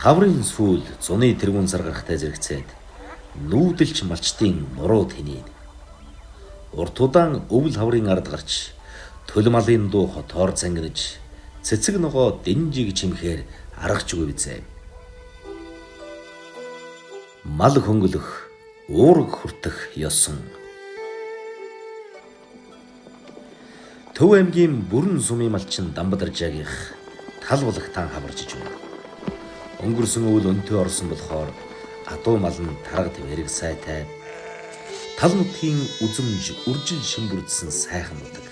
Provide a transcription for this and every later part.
Хаврын сүүл зуны тэргүүн сар гарахтай зэрэгцээд нүүдэлч малчдын нуруу тэнийна. Урт удаан өвөл хаврын ард гарч төл малын дуу хотоор зангинаж цэцэг ногоо дэнжиг чимхээр аргачгүй бизээ. Мал хөнгөлөх, уураг хүртэх ёсон. Төв аймгийн бүрэн сумын малчин Дамбадаржаагийнх тал булагтаан хаваржиж байна. Өнгөрсөн өвөл өнтөө орсон болохоор адуу мал нь тарга твэрэг сайтай. Тал нутгийн үзэмж үржил шимбүрдсэн сайхан нутаг.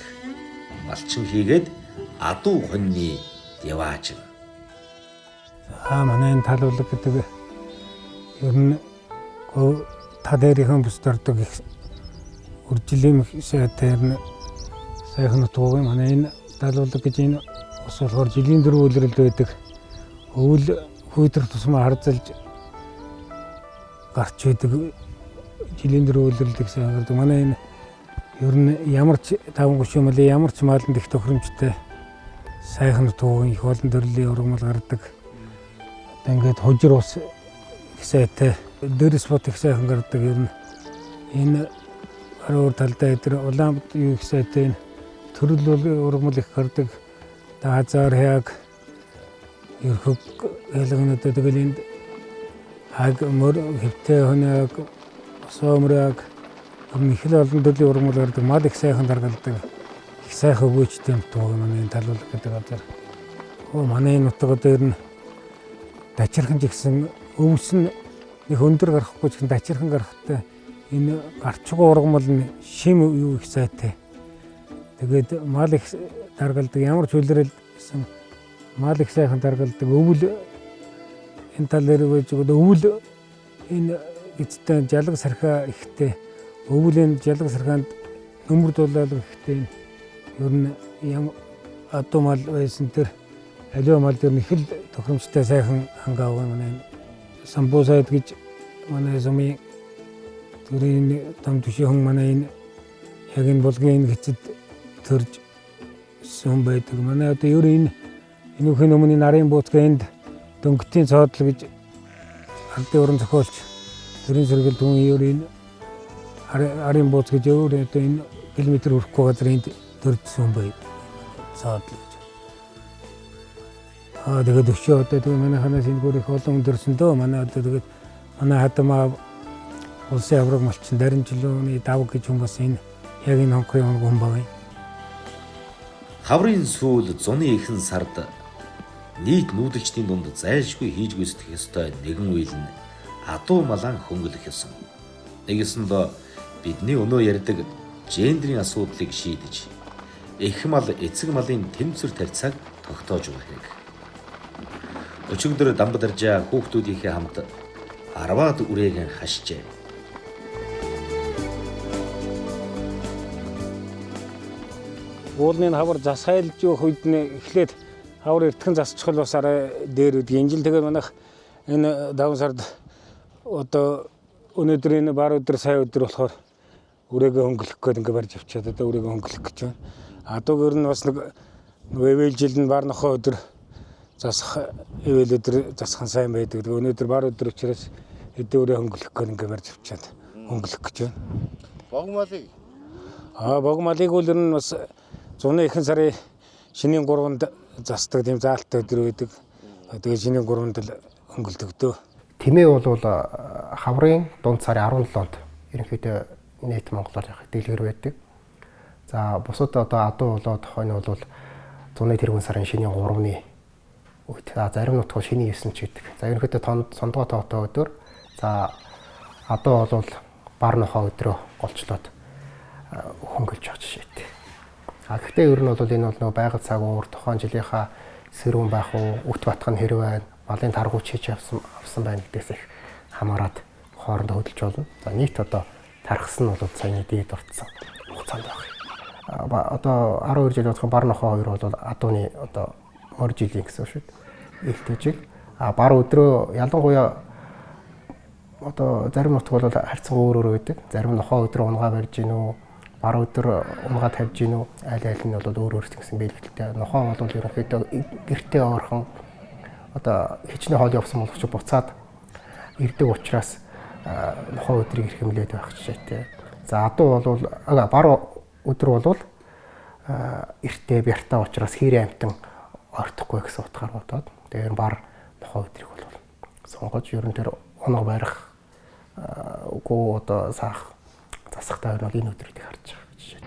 Малчин хийгээд адуу хоньны яваажин. За манай энэ тал булаг гэдэг ер нь та дээрийнхэн бүсд ордог их үржилийн сайтай ер нь сайхан нутаг. Манай энэ тал булаг гэж энэ ус болохоор жилийн дөрөв улиралд байдаг. Өвөл хүйдэр тусмаа харзалж гарч байдаг. Жилийн дөрөв улиралд их сайн гардаг. Манай энэ ер нь ямар ч 5 30 малын ямар ч мааланд их тохиромжтой сайхан нутаг, их олон төрлийн ургамал гардаг. Одоо ингээд хужир ус их сайтай, дээрс бот их сайхан гардаг. Ер нь энэ баруун талдаа эдэр улаан юу их сайтай, энэ төрөл ургамал их гардаг. Хазаар хяг, ерхөг ялгнуудаа тэгэл энд хаг мөр хэвтэй хөнөөг, осоомрог их л олон төрлийн ургамал гардаг. Мал их сайхан даргалдаг. Их сайхан өгөөчтэй нутаг манай энэ тал булаг гэдэг газар. Оо манай энэ нутаг одоо ер нь дачирхан ч гэсэн өвс нь нэг өндөр гарахгүй ч гэсэн дачирхан гарахтай энэ гарчгүй ургамал нь шим юу их сайтай. Тэгээд мал их даргалдаг, ямар ч үлрэл гэсэн мал их сайхан даргалдаг. Өвөл энэ тал дээр байж өвөл энэ эцтэй жалга сархиа ихтэй, өвөл энэ жалга сархианд нөмөр дулаалга ихтэй. Ер нь ям адуу мал байсан тэр аливаа мал дээр их л тохиромжтой сайхан хангаа байгаа. Манай самбуу сайд гэж манай сумын төрийн том түвшийн хүн манай энэ яг энэ булгийн энэ хэцэд төрж өссөн хүн байдаг. Манай одоо ер нь энэ энүүхийн өмнө нарын бууцгаа энд дөнгөтийн цоодлол гэж ардын уран зохиолч төрийн сэргэлт хүн ер энэ арын бууц гэж өөр одоо энэ километр хүрэхгүй газар энд төржсөн хүн байдаг. Цоодлол гэж. Аа тэгээд өчөө одоо тэгээд манай ханаас энэ гүр их олон хүн төрсөн дөө. Манай одоо тэгээд манай хадмаа улсын авраг малчин Даринжлууны давг гэж хүн бас энэ яг энэ хонхрын хүн байгаа юм. Хаврын сүүл зуны ихэнх сард нийт нүүдэлчдийн дунд зайлшгүй хийж гүйцэтгэх ёстой нэгэн үйл нь адуу малаан хөнгөлөх ёсон. Нэг ёсондоо бидний өнөө ярьдаг гендерийн асуудлыг шийдэж эх мал эцэг малын тэмцвэр тарьцааг тогтоож өгөх хэрэг. Өчигдөр Дамбадаржаа хүүхдүүдийнхээ хамт арваад үрээгэн хашжээ. Уулны хавар засхайлж явах үед нь эхлээд хавар эртхэн засчихвал бас арай дээр үд. Энэ жил тэгээд манайх энэ 5 сард одоо өнөөдөр энэ бар өдөр сайн өдөр болохоор үрээгээ хөнгөлөх гээд ингээ барьж авчиад одоо үрээгээ хөнгөлөх гэж байна. Адууг ер нь бас нэг эвэл жил нь бар нохоо өдөр засах эвэл өдөр засах нь сайн байдаг. Тэгээ өнөөдөр бар өдөр учраас хэдэн үрээ хөнгөлөх гээд ингээ барьж авчиад хөнгөлөх гэж байна. Бог малыг Бог малыг бол ер нь бас зуны ихэнх сарын шинийн 3-нд засдаг тийм заалтай өдөр байдаг. Тэгээ шинийн 3-нд л хөнгөлдөг дөө. Тэмээ бол хаврын дунд сарын 17-нд ерөнхийдөө нийт монголоор явах дэлгэр байдаг. За бусад одоо адуу болоод хонь бол зуны тэргүүн сарын шинийн 3-ны үед. За зарим нутгаар шинийн 9 ч гэдэг. За ерөнхийдөө сондгоо тоотой өдөр. За адуу бол бар нохоо өдрөө голчлоод хөнгөлж явах жишээтэй. А гэхдээ ер нь бол энэ бол нөгөө байгаль цаг уур тухайн жилийнхаа сэрүүн байх уу, өт батх нь хэрэг байна, малын таргууч хийж авсан байна гэдгээс их хамаарат хоорондоо хөдөлж болно. За нийт одоо тархсан нь бол саяны дээд дурдсан хугацаанд байх. Одоо 12 жил бодох бар нохоо хоёр бол адууны одоо морь жилийн гэсэн үг шүү дээ. Ээлтэй жил. А бар өдрөө ялангуяа одоо зарим нутг бол харьцангуй өөр өөр байдаг. Зарим нохоо өдрөө унгаа барьж гин үү, бар өдөр унгаа тавьж гин үү, аль аль нь бол өөр өөр гэсэн бэлгэлтэй. Нохоо бол ерөнхийдөө гэртээ ойрхон одоо хичнээн хоол явсан боловч буцаад ирдэг учраас нохой өдрийг эрхэмлээд байх жишээтэй. За адуу бол бар өдөр бол эртээ бяртаа учраас хийрээ амтан ортохгүй гэсэн утгаар бодоод тэгээ бар нохой өдрийг бол сонгож ер нь тэр унаг барих үгүй одоо саах засахтаа ер нь бол энэ өдрүүдийг харж байгаа жишээ.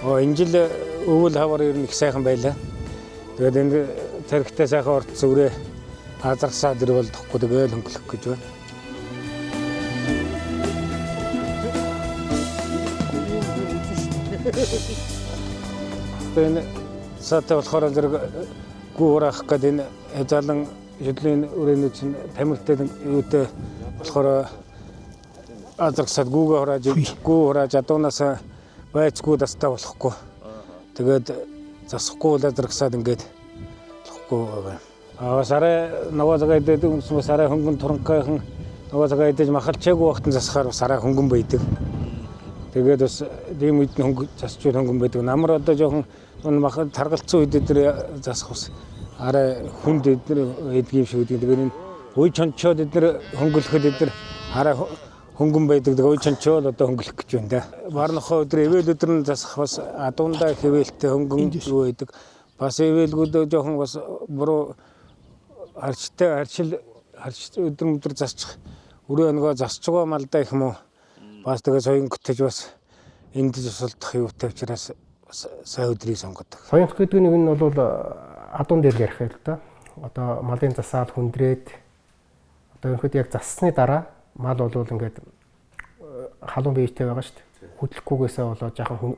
Энэ жил өвөл хавар ер нь их сайхан байлаа. Тэгээд энэ цархитай сайхан орцсон үрээ азарсаа дэр болдохгүй тэгэл хөнгөлөх гэж байна. Энэ саатай болохоор зэрэг гүү хураах гэдэг энэ хязаалан шөдлийн үрээний чинь тамиртай юутай болохоор азарсаад гүүгээ хурааж гүү хурааж адуунаас байцгүй дастаа болохгүй. Тэгээд засахгүй бол азаргасаад ингээд болохгүй байгаа. Аа сарай нөгөө цагаа идээд өмсөн сарай хөнгөн туранхайхан нөгөө цагаа идэж махалчаагүй багтан засахаар сарай хөнгөн байдаг. Тэгээд бас ийм үед нь хөнгө засчвал хөнгөн байдаг. Намар одоо жоохон мах таргалцсан үед эдгээр засах бас арай хүнд эдгээр байдаг юм шиг гэдэг. Тэгээд энэ үе чончоод эдгээр хөнгөлөхөд эдгээр арай хөнгөн байдаг. Үе чончоод одоо хөнгөлөх гэж байна да. Бар нохой өдөр ивэл өдөр нь засах бас адуундаа хэвээлтэй хөнгөн юу байдаг. Бас ивэлгүүд жоохон бас буруу харчтай харчил харч өдөр өдөр засчих. Өрөө нөгөө засчгаа малдаа их юм уу. Бас тэгээ соён гүтэж бас энд тусалдах юутай учраас бас сайн өдрийг сонгодог. Соёнх гэдэг нэг нь бол адуун дээр ярих юм л да. Одоо малын засаал хүндрээд одоо ерөнхийдөө яг зассны дараа мал бол ингээд халуун биетэй байгаа шүү дээ. Хөдлөхгүйгээсээ болоод жаахан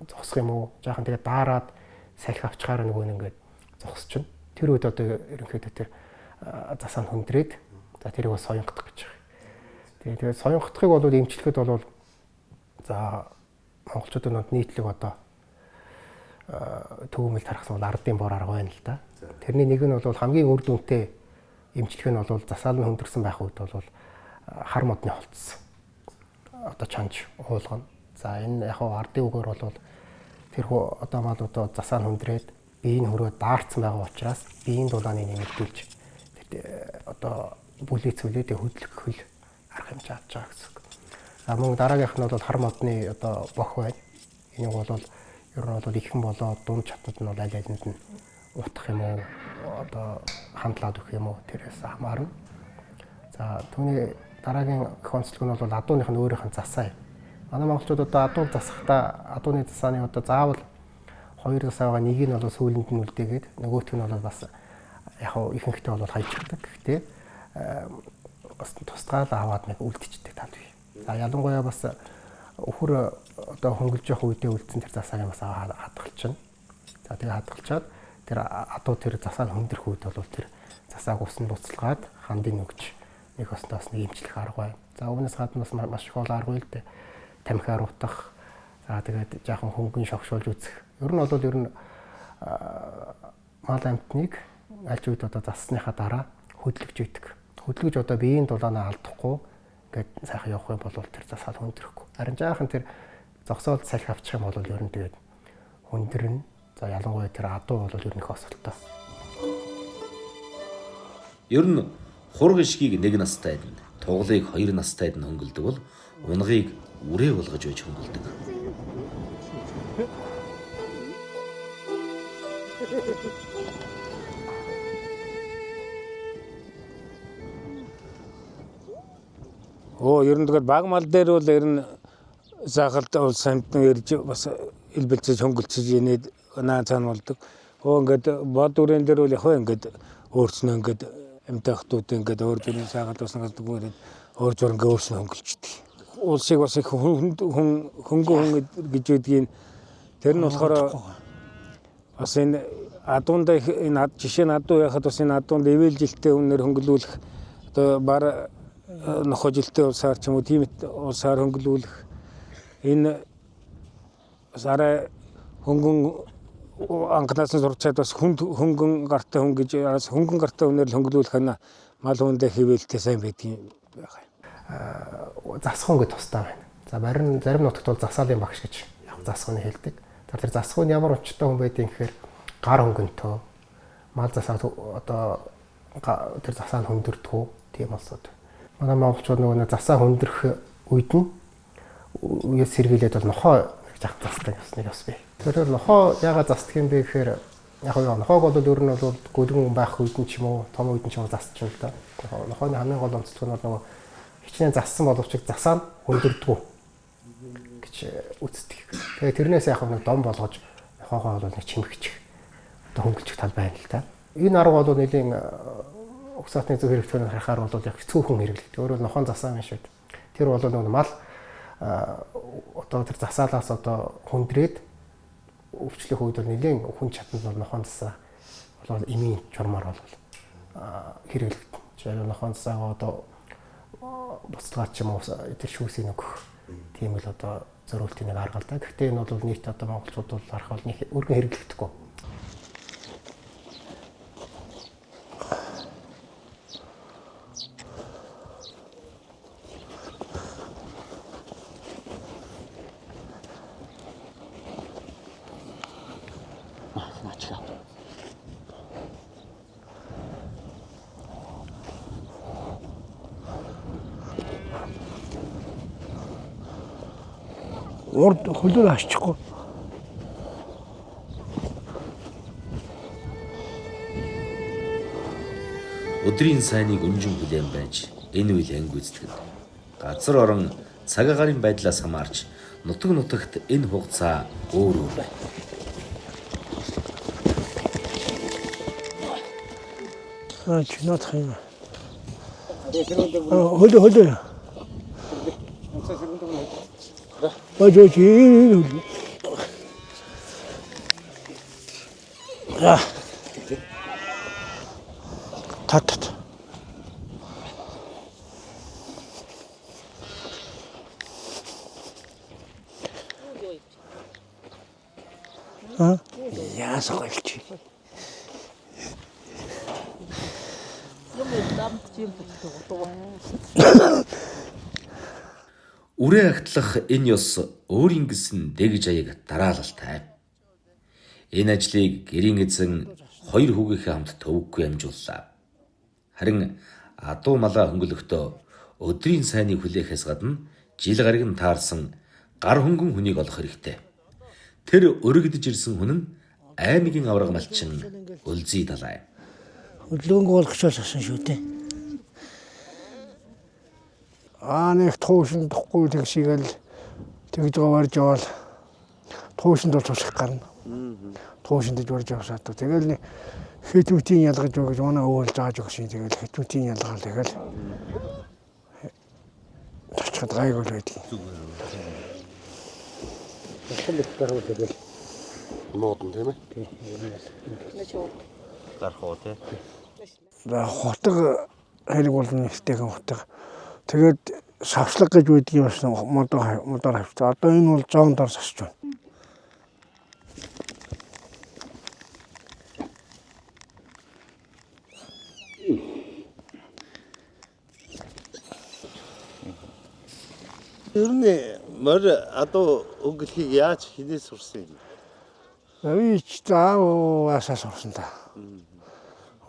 зогсох юм уу? Жаахан тэгээ daarаад салхи авчгаар нөгөө нь ингээд зогсчихно. Тэр үед одоо ерөнхийдөө тэр засаа нь хүндрээд за тэрийг бас соёнгодох гэж байгаа. Тэгээд соёнгодохыг бол эмчлэхэд бол за монголчуудын дунд нийтлэг одоо төвөмөл тархсан бол ардын бор арга байна л да. Тэрний нэг нь бол хамгийн үр дүнтэй эмчлэх нь бол засаал нь хүндэрсэн байх үед бол хар модны холцсон. Одоо чанж уулгана. За энэ яг ардын үгээр бол тэр одоо мал одоо засаа нь хүндрээд биеийн хөрөө даарцсан байгаа учраас биеийн дулааны нэмэгдүүлж одоо бүлээцүүлээ тэг хөдлөх хөл арга хэмжээ авч байгаа гэсэн үг. За мөн дараагийнх нь бол хар модны одоо бох байна. Энийг бол ер нь бол ихэн болоод дунд чатнууд нь бол аль алинд нь утах юм уу одоо хандлаад өгөх юм уу тэрээс хамаарна. За түүний дараагийн их онцлог нь бол адууных нь өөрийнх нь засаа юм. Манай монголчууд одоо адуу засахдаа адууны засааны одоо заавал хоёр засаа байгаа, нэг нь бол сүүлэнд нь үлдээгээд нөгөөх нь бол бас яг ихэнхдээ бол хайчихдаг. Гэхдээ бас тусгаал аваад нэг үлдчихдэг тал бий. За ялангуяа бас өхөр одоо хөнгөлж явах үедээ үлдсэн тэр засааг бас хадгалчихна. За тэгээ хадгалчаад тэр адуу тэр засаа нь хүндрэх үед бол тэр засааг усанд буцалгаад хандыг өгч нэг осноос нэг эмчлэх арга байна. За үүнээс гадна бас маш их олон арга үйл дээ. Тамхиар утах. За тэгээд жаахан хөнгөн шогшуулж үзэх. Ер нь бол ер нь мал амьтныг аль ч үед одоо зассныхаа дараа хөдлөж идэг. Хөдлөж одоо биеийн дулаанаа алдахгүй ингээд сайхан явах юм бол тэр засаал хүндрэхгүй. Харин жаахан тэр зогсоол салхи авчих юм бол ер нь тэгээд хүндрэн. За ялангуяа тэр адуу бол ер нь их осолтой. Ер нь хург ишгийг нэг настайд нь, туглыг хоёр настайд нь хөнгөлдөг бол унагийг үрээ болгож байж хөнгөлдөг. Ер нь тэгээд баг мал дээр бол ер нь заахалт улс амьтан ирж бас илбэлцэж хөнгөлцөж инээд наа цаана болдог. Ингээд бод үрээн дээр бол яг ингээд өөрснөө ингээд амьтаахтууд ингээд өөр зүрийн саагаад бас гэдэг өөр зүр ингээд өөрснөө хөнгөлчдөг. Улсыг бас их хүн хөнгөн хүн гэж байдгийг тэр нь болохоор бас энэ адуундаа энэ жишээ нь адуу яхад бас энэ адуунд ивэл жилтэй хүнээр хөнгөлүүлэх одоо бар нохоо жилтэй улсаар ч юм уу тийм улсаар хөнгөлүүлэх энэ бас арай хөнгөн анхнаас нь сурчаад бас хүнд хөнгөн гартай хүн гэж хөнгөн гартай хүнээр л хөнгөлүүлэх нь мал хүндээ хэвээлтэй сайн байдгийн байх. Засах хүн гэж тусдаа байна. За барин зарим нутагт бол засаалын багш гэж яг Засгууны хэлдэг. Тэр засгуу нь ямар учиртай хүн байдгийг гэхээр гар хөнгөнтөө мал засаа одоо тэр засаа нь хөндөрдөг тийм улсууд. Манай монголчууд нөгөө нэг засаа хөндрөх үед нь үеэс сэргийлээд бол нохоо нэг жах застдаг нэг ёс бий. Тэгэхээр нохоо яагаад застдаг юм бэ гэхээр яг нь нохоог бол ер нь бол гөлгөн байх үед нь ч юм уу том үед нь ч юм уу засчих л да. Нохооны хамгийн гол онцлог нь бол нөгөө хичнээн зассан боловч засаа нь хөндөрдөг гэж үздэг. Тэгээ тэрнээс яг нэг дом болгож нохоогоо бол нэг чимхчих одоо хөнгөлчих тал байна л да. Энэ арга бол нэлийн угсаатны зөв хэрэглэхээр харахаар бол яг цөөхөн хэрэглэгдэг. Өөрөөр нохон засаа юм шиг. Тэр бол нөгөө мал одоо тэр засаалаас одоо хүндрээд өвчлөх үед бол нэлийн хүн чаданд бол нохон засаа бол эмийн журмаар бол хэрэглэгдэн. Жишээлбэл нохон засаагаа одоо буцалгаа ч юм уу тэр шүүсийг өгөх тийм л одоо зориултын нэг арга л да. Гэхдээ энэ бол нийт одоо монголчууд бол харах бол нэг өргөн хэрэглэгдэхгүй. Урд хөлөөр хасчихгүй. Өдрийн сайныг өнжин хүлээн байж энэ үйл ангүйцэтгэн. Газар орон цаг агаарын байдлаас хамаарч нутаг нутагт энэ хугацаа өөр өөр байна. Аа чинаадах юм. Хөлөө хөлөө. Бажууч энэ хөл. За. Тат тат. Аа? Яасан гойлч. Үрээ агтлах энэ ёс өөрийн гэсэн дэгж аяг дараалалтай. Энэ ажлыг гэрийн эзэн хоёр хүүгийнхээ хамт төвөггүй амжууллаа. Харин адуу малаа хөнгөлөхдөө өдрийн сайныг хүлээхээс гадна жил гараг нь таарсан гар хөнгөн хүнийг олох хэрэгтэй. Тэр өргөдөж ирсэн хүн нь аймгийн аварга малчин Өлзий Далай. Хөдөлгөөнгөө болгочоос асан шүү дээ. Аа нэг туушин тухгүй тэгшигээл тэгж байгаа барьж яваал туушинд бол тусах гарна. Туушинд гэж барьж явсаа. Тэгэл нэг хэтмитийн ялгаж өгч манай өвөл зааж өгсөн. Тэгэл хэтмитийн ялгаал тэгэл тачхад гайгүй л байдаг. Тэгэл муудна тийм ээ. Гарах уу тий. За хутга хэрэг болно нэгтэйхэн хутга. Тэгээд савслаг гэж байдаг юм бас модоор хавцаа. Одоо энэ бол зоон дор сасч байна. Ер нь морь адуу өнгөлхийг яаж хинээс сурсан юм? Би ч зааваасаа сурсан та.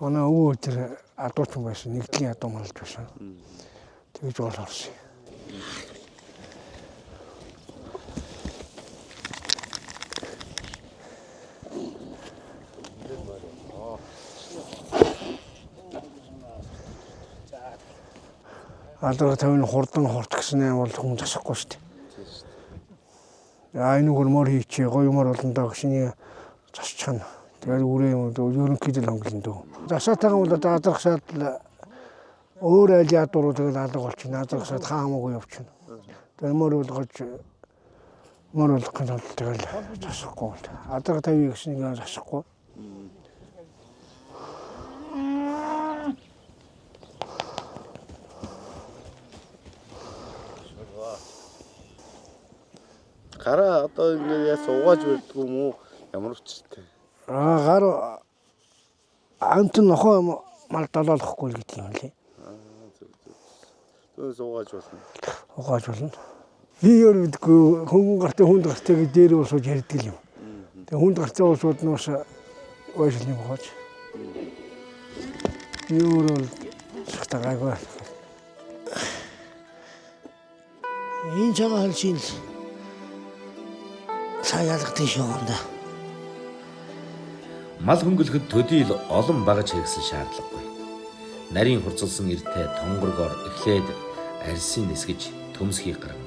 Манай өвөө тэр адуучин байсан, нэгдлийн адуу малж байсан. Тэгж бол орсон. Алдраг тавин хурдан хурд гэсэн юм бол хүн засахгүй шүү дээ. Аа энэгээр мор хийчихье, гоё мор болно доо гэшний засчихна. Тэгээд үрээ юм ерөнхийдөө хөнгөлөн дөө. Засаатайхан бол одоо адрахсаад өөр айл ядууруу тэгэл алга болчихно. Адрахсаад хаа хамаагүй явчихна. Тэгээд мор болгож мор болгох нь бол тэгэл засахгүй бол. Адрах тавь гэсэн нэг засахгүй. Гараа одоо ингэ яас угааж барьдаг юм уу? Ямар учиртай? Аа гар амт нохоо мал долоолохгүй л гэдэг юм лээ. Түүнээс угааж болно. Угааж болно. Би өөр мэдгүй хөнгөн гартай хүнд гартай гэж дээр уусууж ярьдаг юм. Тэгээ хүнд гартай уусууд нь бас уушил юм хооч. Би өөр бол шахта гайгүй. Энэ цагаан хальшийн л цаа ялгадаг шүү юм да. Мал хөнгөлөхөд төдийл олон багаж хэрэгсэн шаардлагагүй. Нарийн хурцлсан эртээ тонгоргоор эхлээд арьсыг нисгэж төмсгийг гаргана.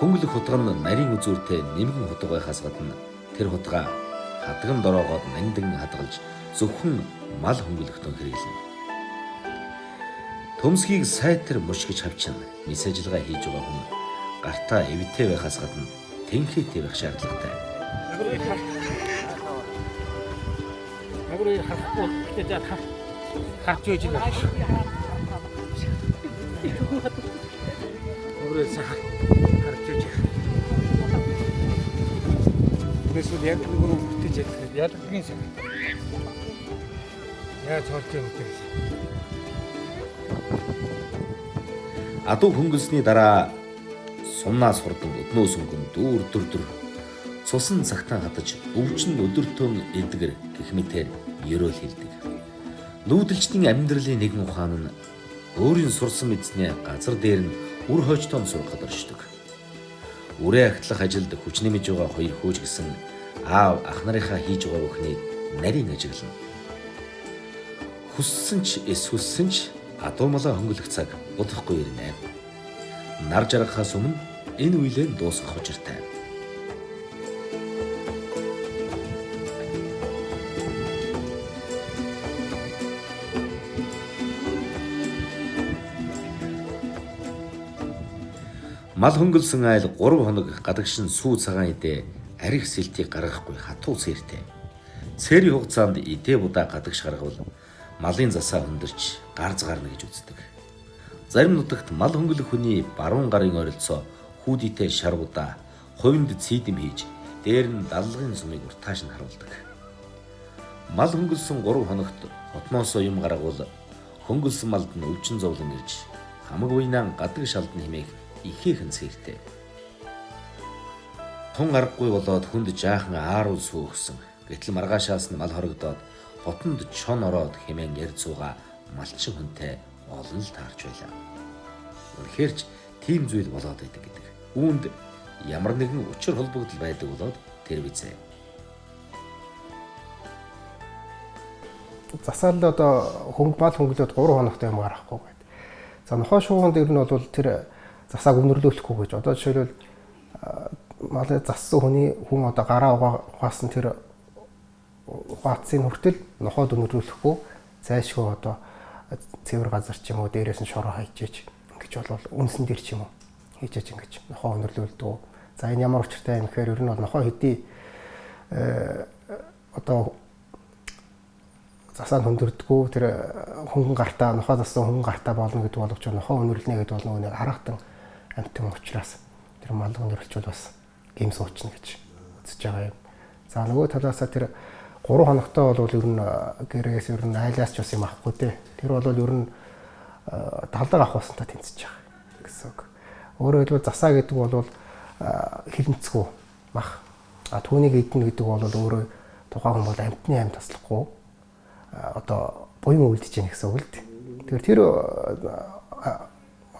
Хөнгөлөх хутга нь нарийн үзүүртэй нэмгэн хутга байхаас гадна тэр хутгаа хадган дороогоод нандин хадгалж зөвхөн мал хөнгөлөхтөн хэрэглэнэ. Төмсгийг сайтар мушгиж хавчна. Мис ажиллагаа хийж байгаа хүн гартаа эвтэй байхаас гадна тэнхээтэй байх шаардлагатай. Агрыг харахгүй гэхдээ за харж байж байгаа. Агрыг харж байж байгаа. Эсвэл яг нэг рүү бүтээж ядах ядгийн шиг. Яаж холж юм бэ? Адуу хөнгөлсний дараа сумнаас хурдан өднөөс өнгөн дүүр дүр дүр цусан цагтан хадаж өвчин өдөртөн эдгэр гэх мэтээр ерөөл хэлдэг. Нүүдэлчдийн амьдралын нэгэн ухаан нь өөрийн сурсан мэдснээ газар дээр нь үр хойчтон сургахад оршдог. Үрээ ахтлах ажилд хүч нэмж байгаа хоёр хөөж гисэн аав ах нарынхаа хийж байгаа бүхнийг нарийн ажиглана. Хүссэн ч эс хүссэн ч адуу малаа хөнгөлөх цаг удахгүй ирнэ. Нар жаргахаас өмнө энэ үеийн дуусгах учиртай. Мал хөнгөлсөн айл 3 хоног гадагшин сүү цагаан идэ арих сэлтийг гаргахгүй хатуу цээртэй. Цээрийн хугацаанд идэ будаа гадагш гаргавал малын засаа хөндөрч гарз гарна гэж үздэг. Зарим нутагт мал хөнгөлөх хүний баруун гарын ойролцоо хүүдийтэй шар будаа хувинд цийдэм хийж дээр нь даллагын сумыг уртааш нь харуулдаг. Мал хөнгөлсөн 3 хоногт хотноосоо юм гаргавал хөнгөлсөн малд нь өвчин зовлон ирж хамаг уйнаан гадаг шалдна хэмээх ихээхэн цээртэй. Тун аргагүй болоод хүнд жаахан ааруул сүү өгсөн. Гэтэл маргаашаас нь мал хорогдоод хотонд чон ороод хэмээн ярьд суугаа малчин хүнтэй олон л таарч байлаа. Үнэхээр ч тийм зүйл болоод байдаг гэдэг. Үүнд ямар нэгэн учир холбогдол байдаг болоод тэр бизээ. Засаал одоо хөнгө мал хөнгөлөөд 3 хоногт юм гаргахгүй гэдэг. За нохой шууган дээр нь бол тэр засааг өнөрлүүлэхгүй гэж. Одоо жишээлбэл малыг зассан хүний хүн одоо гараа угаасан тэр угаацыг хүртэл нохойд өнөрлүүлэхгүй зайлшгүй одоо цэвэр газар ч юм уу дээрээс нь шороо хайжээж ингэж бол үнсэн дээр ч юм уу хийжээж ингэж нохой өнөрлүүлдэг. За энэ ямар учиртай юм гэхээр ер нь бол нохой хэдий одоо засаа хөндөрдгөө тэр хөнгөн гартаа нохой зассан хөнгөн гартаа болно гэдэг боловч нохой өнөрлөнө гэдэг бол нөгөө нэг харахтан амтан учраас тэр мал өнөрлчүүл бас гим суучна гэж үзэж байгаа юм. За нөгөө талаасаа тэр 3 хоногтой бол ер нь гэрээс ер нь айлаас ч бас юм авахгүй дээ. Тэр бол ер нь далдаг авах басантай тэнцэж байгаа гэсэн үг. Өөрөөр хэлбэл засаа гэдэг бол хилэнцгүү мах. А түүнийг идэнэ гэдэг бол өөрөө тухайн хүн бол амтны амт таслахгүй одоо буян үлдэж яах гэсэн үг л дээ. Тэгэхээр тэр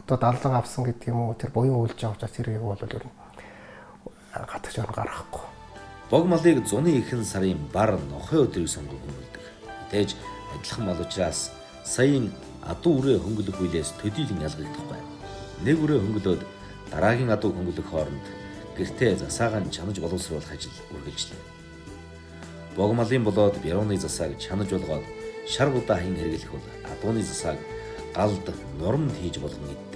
одоо далдан авсан гэдэг юм уу тэр буян үлдэж байгаа учраас тэрийг бол ер нь гадагш орно гаргахгүй. Бог малыг зуны ихэнх сарын бар нохой өдрийг сонгон хөнгөлдөг. Мэдээж адилхан мал учраас саяын адуу үрээ хөнгөлөх үеэс төдийлөн ялгагдахгүй. Нэг үрээ хөнгөлөөд дараагийн адуу хөнгөлөх хооронд гэртээ засаагаа нь чанаж боловсруулах ажил үргэлжлэв. Бог малын болоод бярууны засааг чанаж болгоод шар будаа хин хэрэглэх бол адууны засааг галд нурамд хийж болгон иддэг.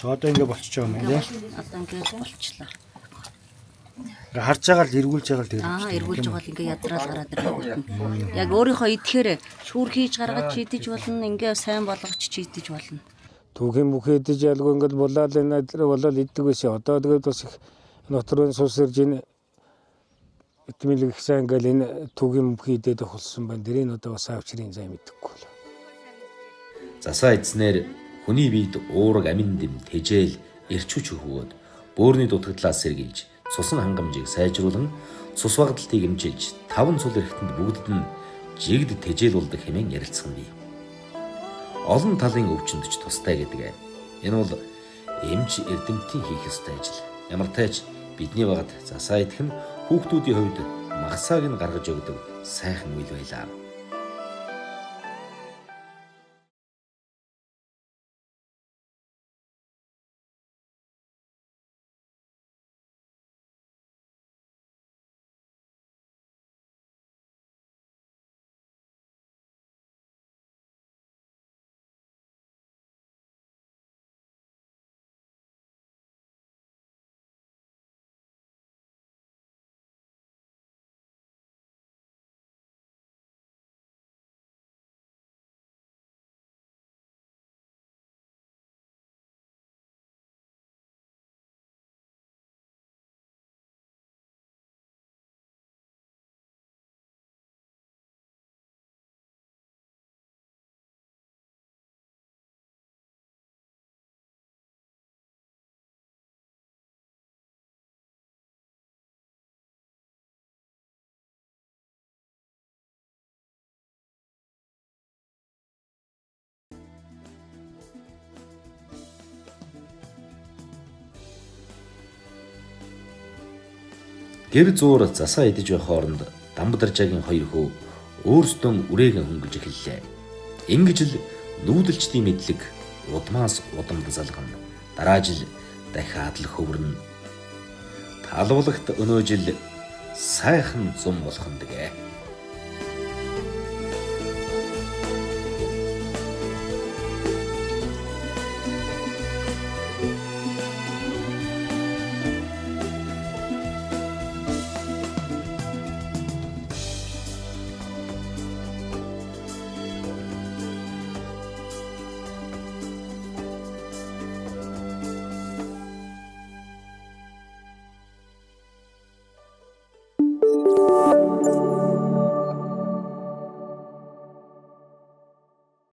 Одоо ингэ болчихж байгаа юм байна тий. Одоо ингээд болчлаа. Ингээ харж байгаа л эргүүлж байгаа л тэр. Аа, эргүүлж байгаа л ингээ язраал гараад ирэх. Яг өөрийнхөө идэхээр шүүр хийж гаргаж идэж болно, ингээ сайн болгож ч идэж болно. Түүхийн бүхий идэж ялгүй ингээд булаал энэ болоод иддэг байсан. Одоо тэгээд бас их нотр сус ирж энэ витамин их сайн ингээл энэ түүхийн бүхий идээд болсон байна. Тэрийг одоо бас авчрын зай мэдэхгүй л. Засаа эзнэр хүний биед уураг амин дэм тэжээл эрч хүч өгөөд бөөрийн дутагдлаас сэргийлж цусан хангамжийг сайжруулан цус вагдалтыг эмчилж таван цул эрхтэнд бүгдэд нь жигд тэжээл болдог хэмээн ярилцсан бий. Олон талын өвчнөд ч тустай гэдэг. Энэ бол эмч эрдэмтдийн хийх ёстой ажил. Ямар тач бидний багад засаа идэх нь хүүхдүүдийн хувьд махсааг нь гаргаж өгдөг сайхан үйл байлаа. Гэр зуур засаа идэж байх хооронд Дамбадаржаагийн хоёр хүү өөрсдөө үрээгэн хөнгөлж эхэллээ. Ингэж л нүүдэлчдийн мэдлэг удмаас удамд залгана. Дараа жил дахиад л хөвөрнө. Талблагт өнөө жил сайхан зум болох нь дэгэ.